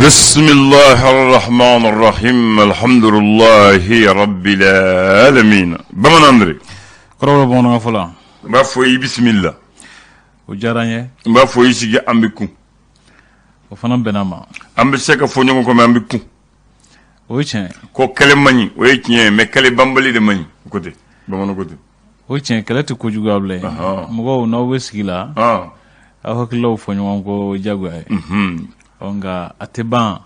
بسم الله الرحمن الرحيم الحمد لله رب العالمين. Bamanan Andre. Kɔrɔbɔrɔ bamanankan fɔla. N b'a fɔ i bisimila. O diyara n ye. N b'a fɔ i sigi, an bɛ kun. O fana bɛnna ma. An bɛ se ka fɔ ɲɔgɔn kɔ, mais an bɛ kun. O ye tiɲɛ. Ko kɛlɛ man ɲi, o ye tiɲɛ ye, mais kɛlɛ banbali de man ɲi. O ko ten, bamananw ko ten. O ye tiɲɛ, kɛlɛ tɛ kojugu ye bilen. Mɔgɔw, n'aw bɛ sigi la, aw hakililaw fɔ ɲɔgɔn kɔ, jagoya ye. Ɔ, nka a tɛ ban.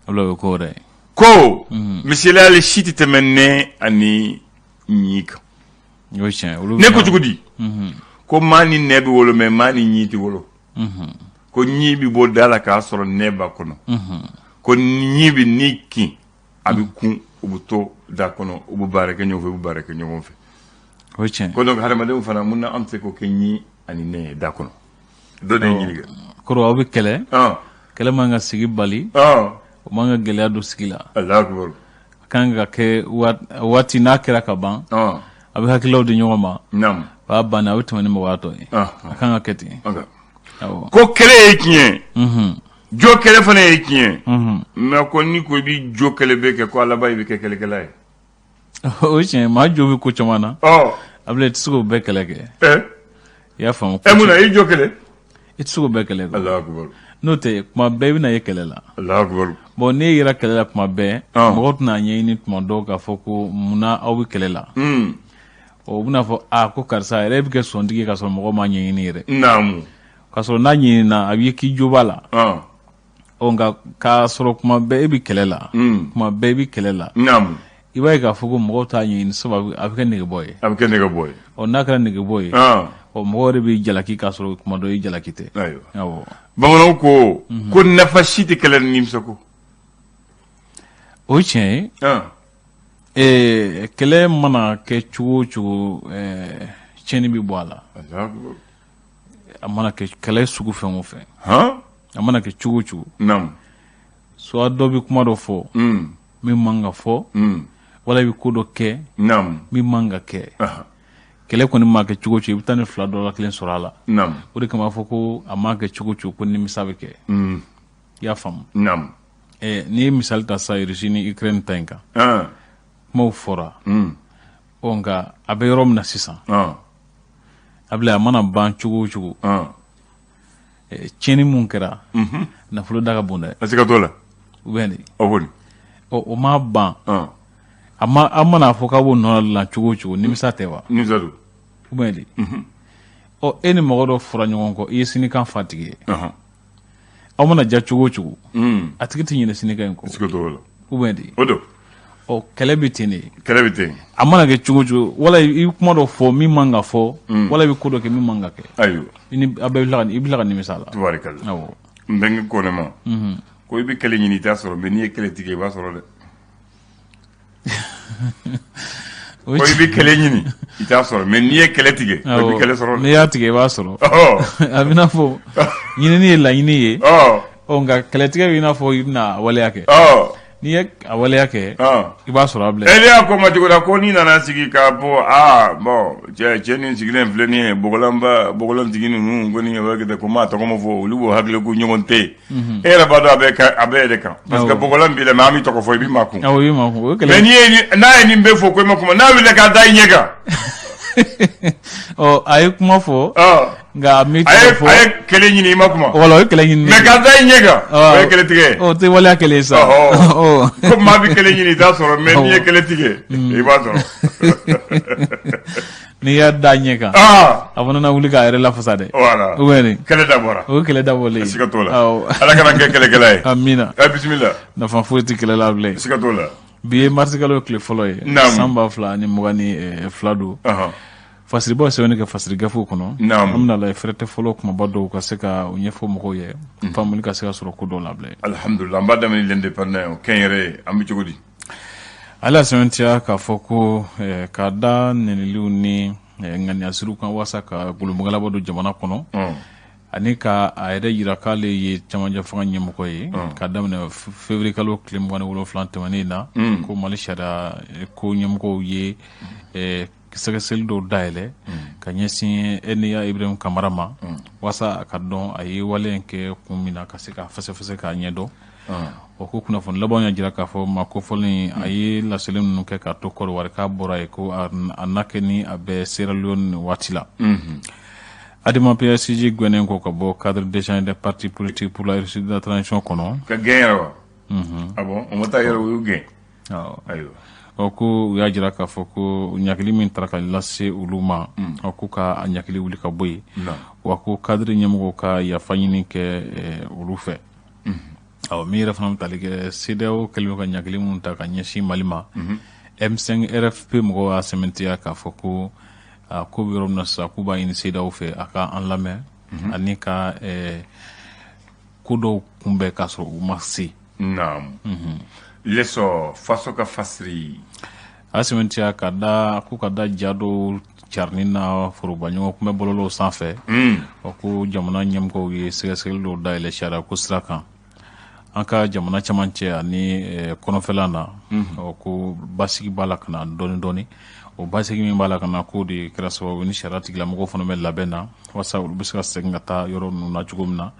O ye ko wɛrɛ ye. Ko misaliya si tɛ tɛmɛ nɛn ani ɲi kan. O ye tiɲɛ, olu. Ne ko cogo di? Ko maa ni nɛ bɛ wolo, mais maa ni ɲi tɛ wolo. Ko ɲi bɛ bɔ da la k'a sɔrɔ nɛ b'a kɔnɔ. Ko ɲi bɛ ni kin, a bɛ kun, u bɛ to da kɔnɔ, u bɛ baara kɛ ɲɔgɔn fɛ, u bɛ baara kɛ ɲɔgɔn fɛ. O ye tiɲɛ. Ko donc hadamadenw fana, mun na an tɛ se k'o kɛ ɲi ani nɛ ye da kɔnɔ? Dɔ de ye ɲininka. Kɔrɔ, aw bɛ kɛlɛ. Kɛlɛ man ka sigi bali. O man ka gɛlɛya don sigi la. Alahu akibaru. A kan ka kɛ waati n'a kɛra ka ban, a bɛ hakililaw di ɲɔgɔn ma. O y'a bannen, a bɛ tɛmɛ ni mɔgɔya tɔ ye. A kan ka kɛ ten. Awɔ. Ko kɛlɛ ye tiɲɛ, jo kɛlɛ fana ye tiɲɛ, mais ko n'i ko i bɛ jo kɛlɛ bɛ kɛ, ko a laban i bɛ kɛ kɛlɛkɛla ye. O ye tiɲɛ, maa jo bɛ ko caman na. A bɛ, i tɛ se k'o bɛɛ kɛlɛ kɛ. I y'a faamu? Ɛ, mun na i jo kɛlɛ? I tɛ se k'o bɛɛ kɛlɛ kɛ. Alahu akibaru. N'o tɛ, kuma bɛɛ i bɛna ye kɛlɛ la. Alahu akibaru. Bon, n'e yera kɛlɛ la kuma bɛɛ, mɔgɔw tɛna ɲɛɲini tuma dɔw k'a fɔ ko munna aw bɛ kɛlɛ la. O bɛna fɔ a ko karisa yɛrɛ bɛ kɛ sɔntigi ye k'a sɔrɔ mɔgɔ ma ɲɛɲini yɛrɛ. K'a sɔrɔ n'a ɲɛɲinina, a b'i k'i jo b'a la. Ɔ, nka k'a sɔrɔ kuma bɛɛ e bɛ kɛlɛ la, kuma bɛɛ i bɛ kɛlɛ la, i b'a ye k'a fɔ ko mɔgɔw t'a ɲɛɲini, sabu a bɛ kɛ negebɔ ye. A bɛ kɛ negebɔ ye. Ɔ, n'a kɛra negebɔ ye, ɔ, mɔgɔw yɛrɛ b'i jalaki k'a sɔrɔ kuma dɔ i jalaki tɛ. Ayiwa. Awɔ. Bamananw ko ko nafa si tɛ kɛlɛ ni nimisa kɔ. O ye tiɲɛ ye. Kɛlɛ mana kɛ cogo o cogo, tiɲɛni bɛ bɔ a la. Alahu akibaru. A mana kɛ kɛlɛ sugu fɛn o fɛn, a mana kɛ cogo o cogo, soit dɔ bɛ kuma dɔ fɔ min man ka fɔ, wala i bɛ ko dɔ kɛ min man ka kɛ. Kɛlɛ kɔni maa kɛ cogo o cogo, i bɛ taa ni fila dɔ la kelen sɔrɔ a la. O de kama a fɔ ko a ma kɛ cogo o cogo, ko nimisa bɛ kɛ. I y'a faamu? N'i ye misali ta sisan, Russie ni Ukraine ta in kan, kumaw fɔra. Ɔ, nka a bɛ yɔrɔ min na sisan, a bila, a mana ban cogo o cogo, tiɲɛni mun kɛra, nafolo da ka bon dɛ. A siga t'o la. U bɛ de. O kɔni. Ɔ, o ma ban. A ma, an mana fɔ k'a b'o nɔ la cogo o cogo, nimisa tɛ wa? Nimisa don. U bɛ de. Ɔ, e ni mɔgɔ dɔ fɔra ɲɔgɔn kɔ, i ye sinikan fa tigi ye. Aw mana ja cogo o cogo, a tigi tɛ ɲinɛ sinikan in kɔ. Siga t'o la. U bɛ de. O don. Ɔ, kɛlɛ bɛ ten de. Kɛlɛ bɛ ten. A mana kɛ cogo o cogo, wala i bɛ kuma dɔ fɔ min man ka fɔ, wala i bɛ ko dɔ kɛ min man ka kɛ. Ayiwa. I ni a bɛɛ bɛ tila ka, i bɛ tila ka nimisa a la. Tubarikala. Awɔ. N bɛnkɛ ko ne ma ko i bɛ kɛlɛ ɲini, i t'a sɔrɔ, mais n'i ye kɛlɛ tigɛ, i b'a sɔrɔ dɛ. O Ko i bɛ kɛlɛ ɲini, i t'a sɔrɔ, mais n'i ye kɛlɛ tigɛ, i bɛ kɛlɛ sɔrɔ. N'i y'a tigɛ, i b'a sɔrɔ. A bɛ n'a fɔ ɲinini ye laɲini ye. Ɔ, nka kɛlɛtigɛ bɛ i n'a fɔ i bɛna a waleya kɛ. N'i ye a waleya kɛ, i b'a sɔrɔ a bila. E y'a ko ma cogo la ko n'i nana sigi k'a fɔ aa, bon, cɛ nin sigilen filɛ nin ye, bɔgɔlanba bɔgɔlantigi ninnu ko nin b'a kɛ ten, ko maa tɔgɔ ma fɔ, olu b'o hakili ko ɲɔgɔn tɛ yen. E yɛrɛ b'a dɔn a bɛ a bɛɛ de kan, parce que bɔgɔlan b'i la, mais an b'i tɔgɔ fɔ, i b'i makun. Awɔ, i b'i makun, o ye kɛlɛ. Mais n'i ye n'a ye nin bɛɛ fɔ ko i ma kuma, n'a wulila k'a da i ɲɛ kan. Ɔ, a ye kuma fɔ. Nka a m'i tɔgɔ fɔ. A ye kɛlɛ ɲini, i ma kuma. Wala, o ye kɛlɛ ɲini. Mais k'a da i ɲɛ kan, o ye kɛlɛ tigɛ ye. O tɛ waleya kɛlɛ ye sa. Ko maa bɛ kɛlɛ ɲini, i t'a sɔrɔ, mais n'i ye kɛlɛ tigɛ, i b'a sɔrɔ. N'i y'a da ɲɛ kan, a fana na wuli k'a yɛrɛ lafasa dɛ. Voilà. Ou bien kɛlɛ dabɔra. O ye kɛlɛ dabɔlen ye. Siga t'o la. Ala kana kɛ kɛlɛkɛla ye. Amina. Ɛ, bisimila. Nafa foyi tɛ kɛlɛ la bilen. Siga t'o la. Bi ye marisikalo tile fɔlɔ ye. San 2022 don. Fasiribaw sɛbɛnni kɛ fasiri gafew kɔnɔ. An bɛna lajɛ fɛrɛtɛ fɔlɔ kumaba dɔw ka se ka o ɲɛfɔ mɔgɔw ye. Faamuli ka se ka sɔrɔ ko dɔw la bilen. Alhamdulillah, an b'a daminɛ l'Indépendant ye, o kɛnyɛrɛ ye, an bɛ cogo di? Ale y'a sɛbɛntiya k'a fɔ ko k'a da nɛniliw ni ŋaniyasiriw kan walasa ka golonbagalabɔ don jamana kɔnɔ, ani ka a yɛrɛ yira k'ale ye camancɛ fanga ɲɛmɔgɔ ye, k'a daminɛ février kalo tile 27 tɛmɛnen na, ko Mali sariya ko ɲɛmɔgɔw ye sɛgɛsɛgɛli dɔw dayɛlɛ ka ɲɛsin ENIA Ibrahim Kamara ma walasa a ka dɔn a ye wale in kɛ kun min na, ka se k'a fɛsɛfɛsɛ k'a ɲɛdɔn. O ko kunnafoni laban y'a jira k'a fɔ maa kofɔlen a ye laseli ninnu kɛ k'a to Kɔdiwari, k'a bɔra yen, ko a na kɛ ni a bɛ Sierra Leone nin waati la. Adema PAIGC gɛnnen kɔ ka bɔ cadre d'échange des partis politiques pour la réussite de la transition kɔnɔ. Ka gɛn yɛrɛ wa? Ah bon, o ma taa yɛrɛ, u y'u gɛn. Ayiwa. Ɔ, ko u y'a jira k'a fɔ ko ɲagili min taara ka lase olu ma, ɔ, ko ka a ɲagili wuli ka bɔ yen, wa ko cadre ɲɛmɔgɔw ka yafa ɲini kɛ olu fɛ. Ɔ, min yɛrɛ fana bɛ tali kɛ CEDEAO kɛlen bɛ ka ɲagili minnu ta ka ɲɛsin Mali ma, M5 RFP mɔgɔw y'a sɛmɛntiya k'a fɔ ko a ko bɛ yɔrɔ min na sisan, k'u b'a ɲini CEDEAO fɛ a ka an lamɛn ani ka ko dɔw kunbɛn k'a sɔrɔ u ma se. Naam. L'essor faso ka fasiri. A sɛmɛntiya ka da ko ka da ja dɔw carinni na foroba ɲɔgɔn kunbɛ bɔlɔlɔw sanfɛ. Ɔ, ko jamana ɲɛmɔgɔw ye sɛgɛsɛgɛli dɔw dayɛlɛ sariya ko sira kan an ka jamana camancɛ ani kɔnɔfɛla na. Ɔ, ko basigi b'a la ka na dɔɔni dɔɔni. O basigi min b'a la ka na, k'o de kɛra sababu ni sariya tigilamɔgɔw fana bɛ labɛn na walasa olu bɛ se ka segin ka taa yɔrɔ ninnu na cogo min na,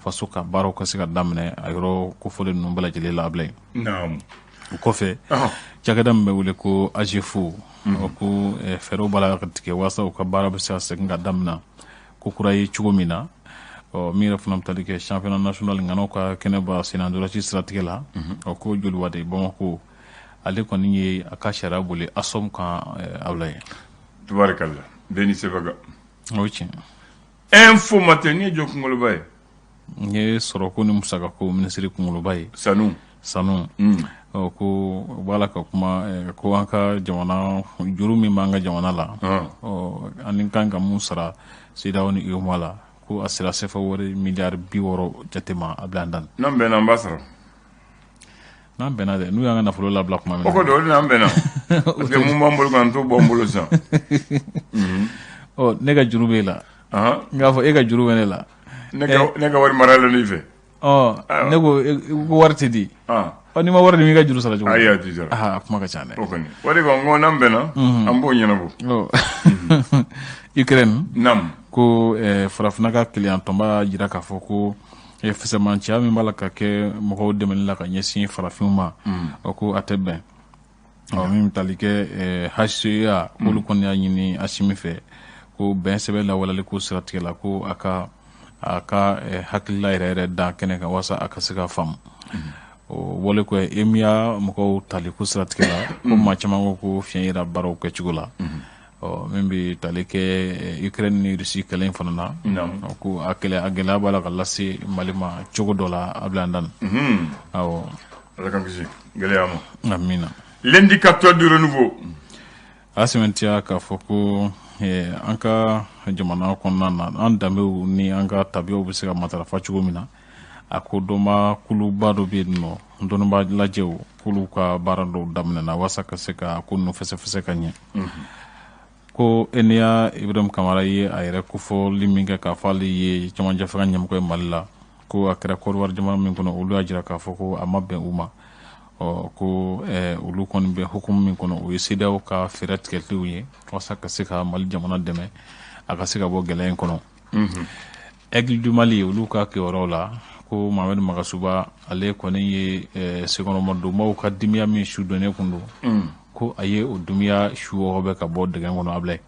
faso ka baaraw ka se ka daminɛ a yɔrɔ kofɔlen ninnu bɛɛ lajɛlen la bilen. O kɔfɛ, cakɛda min bɛ wele ko AGEFAU, o ko fɛɛrɛw b'a la ka tigɛ walasa u ka baara bɛ se ka segin ka daminɛ ko kura ye cogo min na. Ɔ, min yɛrɛ fana bɛ tali kɛ championnat national ŋanaw ka kɛnɛba senna siratigɛ la, ɔ, ko Joliba de Bamako, ale kɔni ye a ka sariya boli ASOM kan Abulaye. Tubarikalla, bɛɛ ni sebaga. O ye tiɲɛ. Info Matin, ni ye jɔ kunkoloba ye? N ye sɔrɔko ni musakako minisiri kunkoloba ye. Sanu. Sanu. Ɔ, ko u b'a la ka kuma ko an ka jamana juru min b'an ka jamana la, ɔ, ani kan ka mun sara CEDEAO ni UEMOA la, ko a sera CFA wari miliyari 60 jate ma, a bila an dan. N'an bɛnna, an b'a sɔrɔ. N'an bɛnna dɛ, n'u y'an ka nafolo labila tuma min O na. kɔni, o de n'an bɛnna, parce que mun b'an bolo kan, t'o bɔ an bolo sisan. Ɔ, ne ka juru b'e la. N k'a fɔ e ka juru bɛ ne la. Ne ka wari maralen n'i fɛ. Ɔ, ne ko ko wari tɛ di. Ɔ, n'i ma wari di, m'i ka juru sara cogo di? Ayi, a tɛ sara. A kuma ka ca dɛ. O kɔni, o de ko n ko n'an bɛnna, an b'o ɲɛnabɔ. Ɔ, Ukraine. Ko farafinna ka kelenya tɔnba y'a jira k'a fɔ ko fisamanciya min b'a la ka kɛ mɔgɔw dɛmɛli la ka ɲɛsin farafinw ma, ɔ, ko a tɛ bɛn. Ɔ, min bɛ tali kɛ HCEA, k'olu kɔni y'a ɲini Asimi fɛ ko bɛn sɛbɛn lawaleyali ko siratigɛ la, ko a ka hakilila yɛrɛ yɛrɛ da kɛnɛ kan walasa a ka se ka faamu. O bɔlen kɔ, EMIA mɔgɔw tali ko siratigɛ la, ko maa caman ko ko fiɲɛ yera baaraw kɛcogo la. Ɔ, min bɛ tali kɛ Ukraine ni Russie kɛlɛ in fana na, ko a kɛlɛ a gɛlɛya b'a la ka lase Mali ma cogo dɔ la, Abulaye Dan. Awɔ. Ala k'an kisi gɛlɛya ma. Amina. L'indicateur du renouveau. A sɛmɛntiya k'a fɔ ko an ka jamana kɔnɔna na, an danbew ni an ka tabiyaw bɛ se ka matarafa cogo min na, a ko dɔnba kuluba dɔ bɛ yen nɔ, dɔnnibaa lajɛw, k'olu ka baara dɔw daminɛna walasa ka se ka ko ninnu fɛsɛfɛsɛ ka ɲɛ. Ko ENIA Ibrahim Kamara ye a yɛrɛ kofɔli min kɛ k'a fɔ ale ye cɛmancɛ fanga ɲɛmɔgɔ ye Mali la, ko a kɛra Kɔdiwari jamana min kɔnɔ, olu y'a jira k'a fɔ ko a ma bɛn u ma. Ɔ, ko olu kɔni bɛ hukumu min kɔnɔ, o ye CEDEAO ka fɛɛrɛ tigɛliw ye walasa ka se ka Mali jamana dɛmɛ a ka se ka bɔ gɛlɛya in kɔnɔ. Aigle du Mali, olu ka kibaruyaw la, ko Mohamed Magasuba, ale kɔni ye senkɔrɔmadonbaw ka dimiya min su donnen kun don, ko a ye o dimiya su wɔɔrɔ bɛ ka bɔ dingɛ kɔnɔ, Abulaye.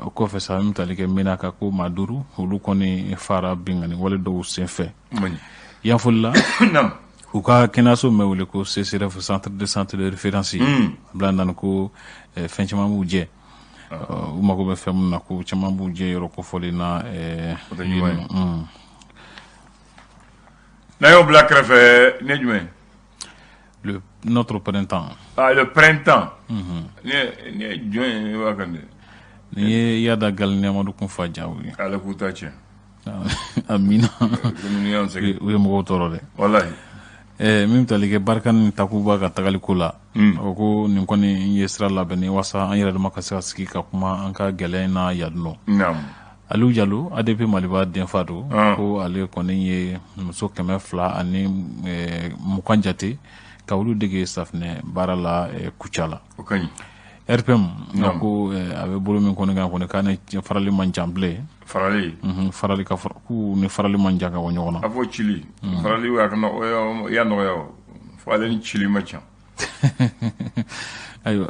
O kɔfɛ sa, min tali kɛ Menaka, ko maa duuru, olu kɔni fara binkanni wale dɔw senfɛ. Yanfolila, u ka kɛnɛyaso min bɛ wele ko CSRF, centre de santé de référence, Abulaye Dan, ko fɛn caman b'u jɛ, u mago bɛ fɛn min na, ko caman b'u jɛ yɔrɔ kofɔlen na. N'an y'o bila kɛrɛfɛ, ne jumɛn? Le notre printemps. Ah, le printemps. Ni ye jɔn ye i b'a kan dɛ. Nin ye Iyad Ag Ghali ni Amadu Kunfa Jaw ye. Ala k'u ta tiɲɛ. Amina. Komi y'an sɛgɛn. U ye mɔgɔw tɔɔrɔ dɛ. Walahi. Min bɛ tali kɛ Barkhane ni Takuba ka tagaliko la, o ko nin kɔni ye sira labɛnni walasa an yɛrɛ dama ka se ka sigi ka kuma an ka gɛlɛya in na yan nɔ. Aliou Diallo, ADP Maliba denfa don, ko ale kɔni ye muso 220 jate ka olu dege safinɛ baara la Kucala. O ka ɲi. RPM ko a bɛ bolo min kɔni kan kɔni k'a ni farali man jan bilen. Farali? Farali ka k'u ni farali man jan ka bɔ ɲɔgɔn na. A fɔ cili. Farali a kana ya nɔgɔya o. Fo ale ni cili ma ca. Ayiwa,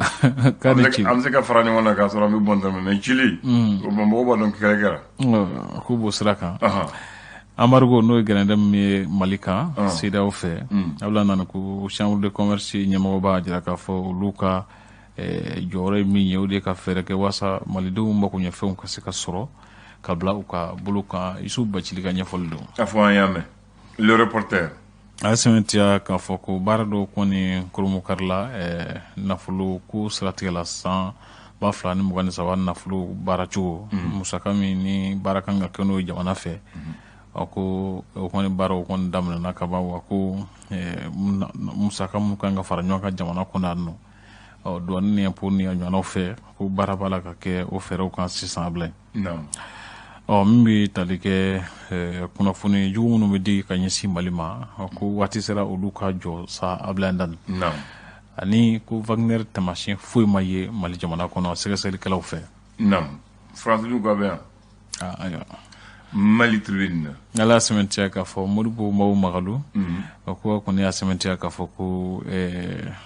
k'a ni ci. An bɛ se ka fara ɲɔgɔn na k'a sɔrɔ an bɛ bɔn tɛmɛ, mais cili, o mɔgɔw b'a dɔn kɛlɛ kɛra. K'u b'o sira kan. Embargo, n'o ye gɛrɛndɛ min ye Mali kan CEDEAO fɛ, a bila nana ko chambre de commerce ɲɛmɔgɔ b'a jira k'a fɔ olu ka jɔyɔrɔ ye min ye, o de ye ka fɛɛrɛ kɛ walasa malidenw makoɲɛfɛnw ka se ka sɔrɔ ka bila u ka bolo kan. Isu Bacili ka ɲɛfɔli don. A fɔ an y'a mɛn, Le Reporter. A ye sɛmɛntiya k'a fɔ ko baara dɔw kɔni koromokarila nafolo ko siratigɛ la, san 2023 nafolo baaracogo, musaka min ni baara kan ka kɛ n'o ye jamana fɛ, a ko o kɔni baaraw kɔni daminɛna ka ban, wa ko musaka mun kan ka fara ɲɔgɔn kan jamana kɔnɔ yan nɔ, ɔ douane ni impôt ni a ɲɔgɔnnaw fɛ, ko baara b'a la ka kɛ o fɛɛrɛw kan sisan a bila. Ɔ min bɛ tali kɛ kunnafoni jugu minnu bɛ di ka ɲɛsin Mali ma, ko waati sera olu ka jɔ sa a bila dan. Ani ko Wagner taamasiyɛn foyi ma ye Mali jamana kɔnɔ sɛgɛsɛgɛlikɛlaw fɛ. France dun ka bɛ yan. Ayiwa. Mali Tribune. Ala y'a sɛmɛntiya k'a fɔ Modibo Mawu Magalu, o ko kɔni y'a sɛmɛntiya k'a fɔ ko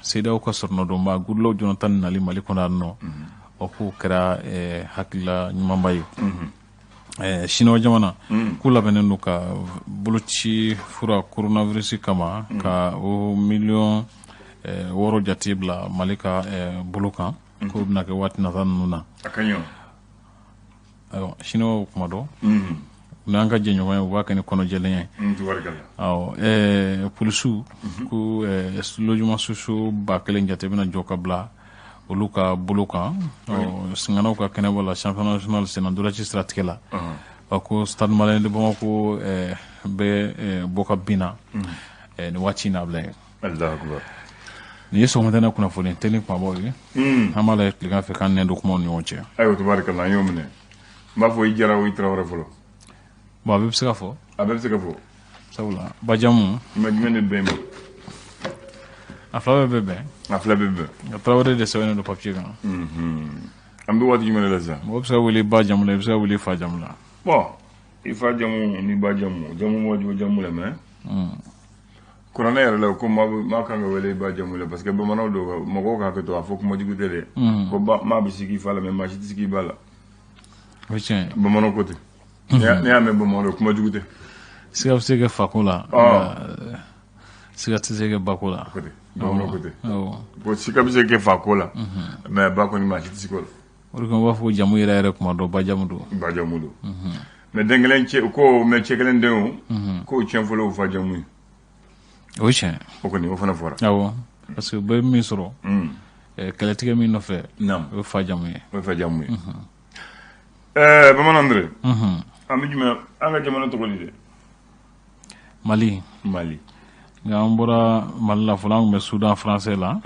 CEDEAO ka sɔrɔnɔdonba Goodluck Jonathan nali Mali kɔnɔ yan nɔ, o k'o kɛra hakilila ɲumanba ye. Siniwa jamana k'u labɛnnen don ka boloci fura coronavirus kama ka o miliyɔn 6 jate bila Mali ka bolo kan, k'o bɛna kɛ waati nata ninnu na. A ka ɲi. Ayiwa, siniwaw kuma dɔn n'an ka jɛɲɔgɔn ye, u b'a kɛ ni kɔnɔjɛlenya ye. Awɔ, polisiw ko logement sociaux 1000 jate bɛna jɔ ka bila olu ka bolo kan. Singanaw ka kɛnɛbɔ la, championnat national senna ntolanci siratigɛ la, ko Stade Malien de Bamako bɛ bɔ ka bin na nin waati in na bila ye. Nin ye sɔgɔmada kunnafoni teli kumabaw ye. An b'a lajɛ tilegan fɛ k'an nɛn don kumaw ni ɲɔgɔn cɛ. Ayiwa, tabarikala, an y'o minɛ. N b'a fɔ i Jara o i Tarawele fɔlɔ. Bon, a bɛɛ bɛ se ka fɔ. A bɛɛ bɛ se ka fɔ. Sabula bajamu. Ma jumɛn de bɛn ma? A fila bɛɛ bɛ bɛn. A fila bɛɛ bɛn. Nka Tarawele de sɛbɛnnen don papier kan. An bɛ waati jumɛn de la sisan? Mɔgɔ bɛ se ka wele ba jamu la, i bɛ se ka wele fa jamu la. Bon, i fa jamu ni ba jamu, jamu ma jugu jamu la, mais kuranɛ yɛrɛ la, ko maa kan ka wele i ba jamu la, parce que bamananw don, mɔgɔw ka hakɛ to a fɔ kuma jugu tɛ dɛ. Ko ba maa bɛ sigi i fa la, mais maa si tɛ sigi i ba la. O ye tiɲɛ ye. Bamananw ko ten. Ne y'a mɛn bamananw, kuma jugu tɛ. Siga bɛ se kɛ fako la, siga tɛ se kɛ bako la. Ko ten, bamananw ko ten. Ko siga bɛ se kɛ fako la, mais ba kɔni, maa si tɛ sigi o la. O de kama u b'a fɔ ko jamu yɛrɛ yɛrɛ kuma dɔ ba jamu don. Ba jamu don. Mais den kelen cɛ ko, mais cɛ kelen denw k'o tiɲɛ fɔlɔ o fa jamu ye. O ye tiɲɛ. O kɔni, o fana fɔra. Awɔ, parce que bɛɛ bɛ min sɔrɔ kɛlɛtigɛ min nɔfɛ, o ye fa jamu ye. O ye fa jamu ye. Bamanan Andre, an bɛ jumɛn, an ka jamana tɔgɔ di dɛ? Mali. Mali. Nka an bɔra Mali la fɔlɔ, an tun bɛ Soudan français la.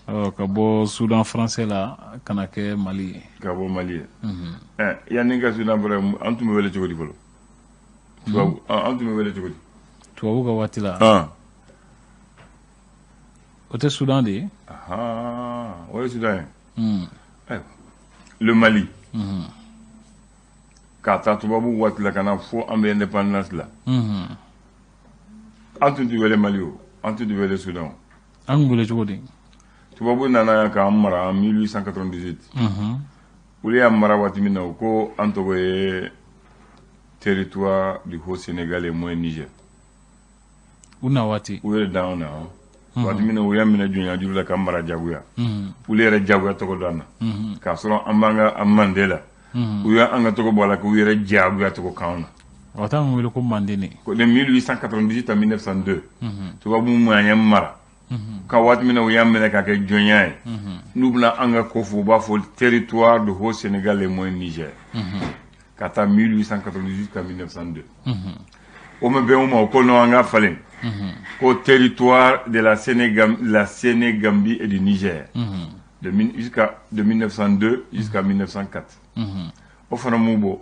Ka bɔ Soudan français la ka na kɛ Mali ye. Ka bɔ Mali ye. Yanni ka Soudan fɔlɔ, an tun bɛ wele cogo di fɔlɔ? Tubabu, an tun bɛ wele cogo di? Tubabu ka waati la. O tɛ Soudan de ye? O ye Soudan ye. Ayiwa, le Mali. K'a ta tubabu waati la ka na fo an bɛ indépendance la. An tun tɛ wele Mali o, an tun tɛ wele Soudan. An tun wele cogo di? Tubabu nana yan k'an mara en 1898. Olu y'an mara waati min na, u ko an tɔgɔ ye territoire du Haut Sénégal et Moyen Niger. U na waati. U yɛrɛ d'anw na waati min na, u y'an minɛ jɔnya juru la k'an mara jagoya. Olu yɛrɛ jagoya tɔgɔ d'an na. K'a sɔrɔ an b'an ka an mande la. U y'an ka tɔgɔ bɔ a la k'u yɛrɛ jagoya tɔgɔ k'anw na. O t'an wele ko Manden de. Ko de 1898 à 1902. Tubabu mun y'an mara. Ka waati min na u y'an minɛ k'a kɛ jɔnya ye. N'u bɛna an ka ko fɔ, u b'a fɔ territoire du Haut Sénégal et Moyen Niger. Ka taa 1898 ka 1902. O ma bɛn o ma, o ko non, an ka falen. Ko territoire de la Sénégambie et du Niger. De 1902 jusqu'à 1904. O fana m'u bɔ.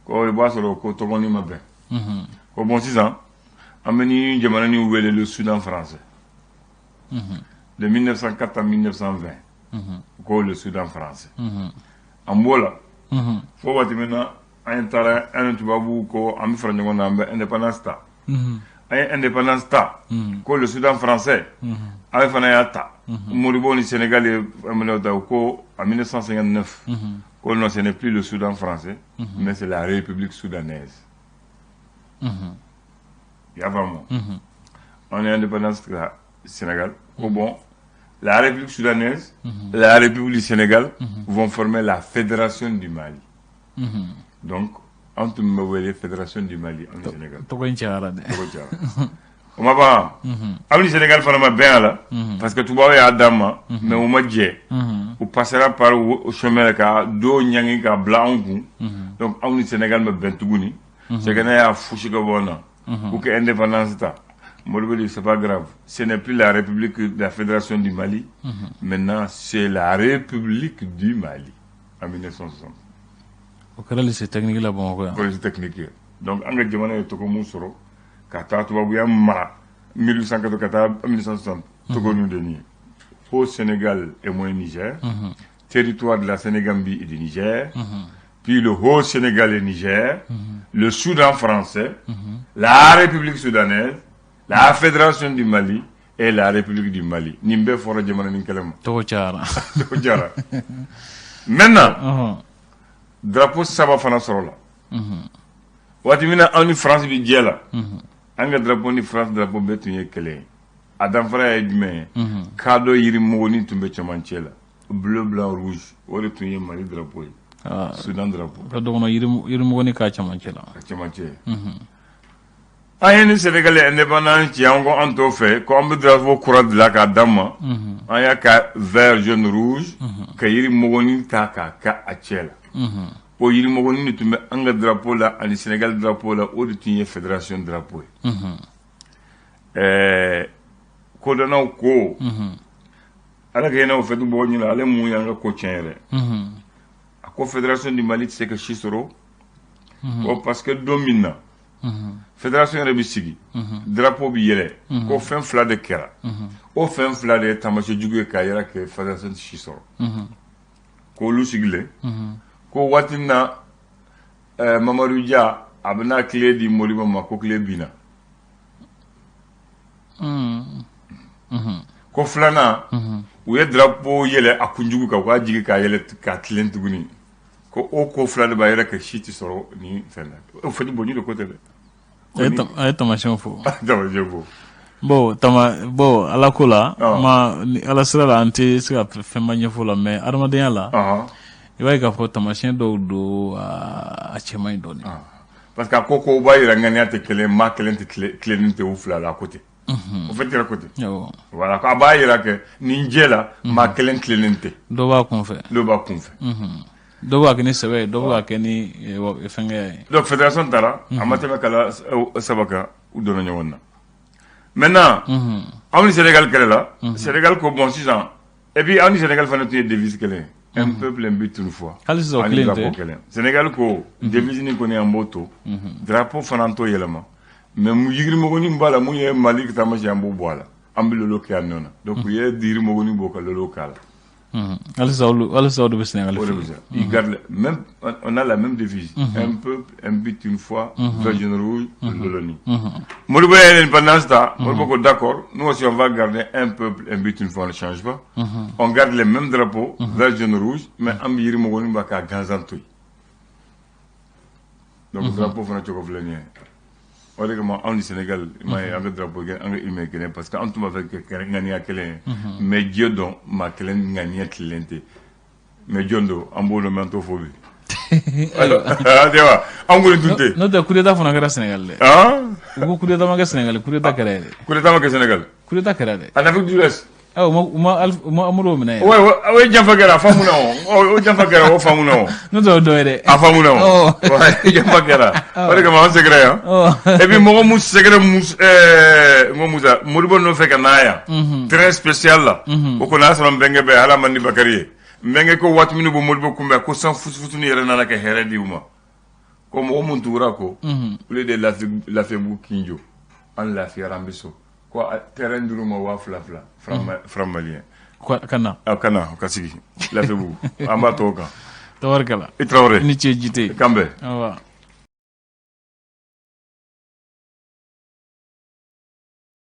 Ko i b'a sɔrɔ ko tɔgɔni ma bɛn. Ko bon, sisan an bɛ ni jamana ni wele le Soudan français. De 1904 à 1920. Ko le Soudan français. An b'o la fo waati min na an taara, an ni tubabuw ko an bɛ fara ɲɔgɔn na, an bɛ indépendance ta. An ye indépendance ta ko le Soudan français. An fana y'a ta. Modibo ni Sénégal ye minɛ ta ko en 1959 ko non, ce n'est plus le Soudan français, mais c'est la République soudanaise. I y'a faamu? On est indépendance ta Sénégal ko bon, la République soudanaise, la République du Sénégal vont former la Fédération du Mali. Donc an tun bɛ wele Fédération du Mali an ni Sénégal. Tɔgɔ in cayara dɛ. Tɔgɔ cayara. O ma ban, aw ni Sénégal fana ma bɛn a la, parce que tubabu y'a d'an ma, mais u ma jɛ. U passera par o chemin ka dɔw ɲangi ka bila anw kun. Donc anw ni Sénégal ma bɛn tuguni. C'est que ne y'a fosi ka bɔ na pour que indépendance ta. Modibo dit, c'est pas grave, ce n'est plus la République de la Fédération du Mali, maintenant c'est la République du Mali en 1960. O kɛra lycée technique la Bamakɔ yan. Lycée technique ye. Donc an ka jamana ye tɔgɔ mun sɔrɔ ka taa tubabuya mara 1880 ka taa 1960, tɔgɔ ninnu de nin ye: Haut Sénégal et Moyen Niger, territoire de la Sénégambie et du Niger, puis le Haut Sénégal et Niger, le Soudan français, la République soudanaise, la Fédération du Mali et la République du Mali. Nin bɛɛ fɔra jamana nin kɛlɛ ma. Tɔgɔ cayara. Tɔgɔ cayara. Maintenant, drapeau saba fana sɔrɔ la. Waati min na anw ni France bi jɛ la, an ka drapeau ni France drapeau bɛɛ tun ye kelen ye. A danfara ye jumɛn ye? Kadɔ yirimɔgɔnin tun bɛ cɛmancɛ la, bleu, blanc, rouge, o de tun ye Mali drapeau ye, Soudan drapeau. Ka dɔ kɔnɔ yirimɔgɔnin k'a cɛmancɛ la. A cɛmancɛ. An ye ni Sénégal indépendance ci, an ko an t'o fɛ, ko an bɛ drapeau kura dilan k'a d'an ma. An y'a ka vert, jaune, rouge, ka yirimɔgɔnin ta k'a kɛ a cɛ la. O yirimɔgɔnin de tun bɛ an ka drapeau la ani Sénégal drapeau la, o de tun ye fédération drapeau ye. Kodɔnnaw ko Ala ka hinɛ o fɛtu bɔ ɲini, ale mun y'an ka ko tiɲɛ yɛrɛ. A ko Fédération du Mali tɛ se ka si sɔrɔ ko parce que don min na fédération yɛrɛ bɛ sigi, drapeau bɛ yɛlɛ, ko fɛn fila de kɛra. O fɛn fila de ye taamasiyɛn jugu ye k'a yira que fédération tɛ si sɔrɔ. K'olu sigilen ko waati min na Mamadu Dia a bɛna tile di Modibo ma, ko tile binna. Ko filanan, u ye drapeau yɛlɛ a kunjugu kan, u k'a jigin k'a yɛlɛ k'a tilen tuguni. Ko o ko fila de b'a yɛrɛ kɛ si tɛ sɔrɔ ni fɛn na. O fɛn bon de ko tɛ dɛ. A ye taamasiyɛnw fɔ. Taamasiyɛn fɔ. Bon, tama bon, ala ko la ma, ala sira la, an tɛ se ka fɛnba ɲɛfɔ la, mais adamadenya la, i b'a ye k'a fɔ taamasiyɛn dɔw don, a cɛ man ɲi dɔɔnin. Parce que a ko ko b'a yira ŋaniya tɛ kelen, maa kelen tɛ tilennen tɛ u fila la, a ko ten. O fɛn kɛra ko ten. Voilà, a b'a yira kɛ nin jɛ la, maa kelen tilennen tɛ. Dɔ b'a kun fɛ. Dɔ b'a kun fɛ. Dɔ b'a kɛ ni sɛbɛ ye, dɔ b'a kɛ ni fɛnkɛ ye. Donc fédération taara, a ma tɛmɛ kala 3 kan, u donna ɲɔgɔn na. Maintenant, anw ni Sénégal kɛlɛ la. Sénégal ko bon sisan, et puis anw ni Sénégal fana tun ye devise kelen ye: un peuple, un but, une foi. Hali sisan o kelen tɛ. Kelen. Sénégal ko devise nin kɔni, an b'o to, drapeau fana an t'o yɛlɛma, mais yirimɔgɔnin b'a la mun ye Mali taamasiyɛn, an b'o bɔ a la, an bɛ lolo kɛ a nɔ na. Donc u ye yirimɔgɔnin bɔ ka lolo k'a la. Halisa halisa o de bɛ Sénégal fɛ. Ils gardent même, on a la même devise. Un peuple, un but, une foi, vert, jaune, rouge, loloni. Modibo ye indépendance ta, Modibo ko d'accord, nous aussi on va garder un peuple, un but, une foi, on ne change pas. On garde les mêmes drapeaux, vert, jaune, rouge, mais an bɛ yirimɔgɔnin b'a k'a gansan to yen. Donc drapeau fana cogo filɛ nin ye. O de kama anw ni Sénégal, i m'a ye, an ka drapeau kɛ, an ka hymne ye kelen, parce que an tun b'a fɛ ka ŋaniya kelen ye, mais diɲɛ dɔn maa kelen ŋaniya tilennen tɛ. Mais jɔn don, an b'o dɔn, mais an t'o fɔ bi. Ayiwa, an kɔni tun tɛ. N'o tɛ, coup d'état fana kɛra Sénégal dɛ. U ko coup d'état ma kɛ Sénégal, coup d'état kɛra yɛrɛ. Coup d'état ma kɛ Sénégal. Coup d'état kɛra dɛ. En Afrique de l'Ouest. U ma Amadu minɛ yɛrɛ. Ouais, o ye janfa kɛra, a faamuna o. O janfa kɛra, o faamuna o. N'o tɛ o dɔ ye dɛ. A faamuna o. Janfa kɛra. O de kama an sɛgɛrɛ yan. Et puis mɔgɔ mun sɛgɛrɛ Musa, n ko Musa Modibo nɔfɛ ka na yan. Train spécial la. O kɔni y'a sɔrɔ n bɛnkɛ bɛ Ala man di Bakari ye. N bɛnkɛ ko waati minnu bɔ Modibo kunbɛn, ko san fusufusuni yɛrɛ nana ka hɛrɛ di u ma. Ko mɔgɔ mun tugura ko olu de Lafiyabugu kin jɔ. An lafiyara, an bɛ so. Ko terrain dir'u ma 2000 2000 franc malien. Ka na. A ka na, ka sigi Lafiyabugu, an b'a tɔgɔ kan. Tabarikala. I Tarawele. I ni ce Jite. K'an bɛn. Awa.